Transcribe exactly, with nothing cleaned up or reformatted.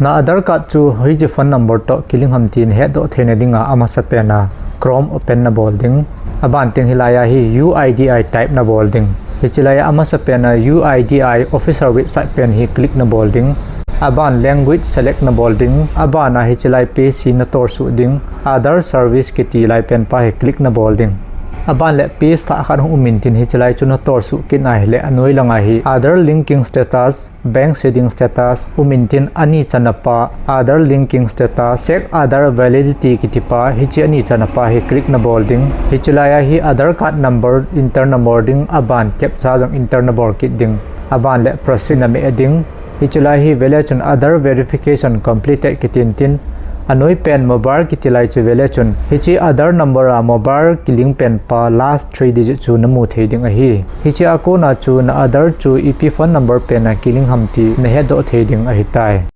Na Aadhaar card chu hiche phone number toh kilink ham ti nahetdoh theina dinga amasapena Chrome open nabol ding. Aban teng hilai a hi U I D I type nabol ding. Hiche lai a amasapena U I D I official website pen hi click nabol ding. Aban language select nabol ding. Abana hiche lai page hi nator suh ding. Aadhaar service kiti lai pen pa hi click nabol ding. Aban le page thah khat hung um intin hiche lai chu nator suh kit ahile anoi langa hi Aadhaar linking status, bank seeding status um intin ani channa pa Aadhaar linking status, check Aadhaar validity kiti pa hiche ani channa pa hi click nabol ding. Hiche lai a hi Aadhaar card number enter nabol ding, aban captcha jong enter nabol kit ding. Aban le proceed nameh ding. Hiche lai hi vele chun Aadhaar verification completed kiti intin anoi pen mobile kiti lai chu vele chun hiche Aadhaar number a mobile kilink pen pa last three digit chu namu thei ding ahi. Hiche a kona chu na Aadhaar chu ipi phone number pena kilink ham ti nahetdoh thei ding ahitai.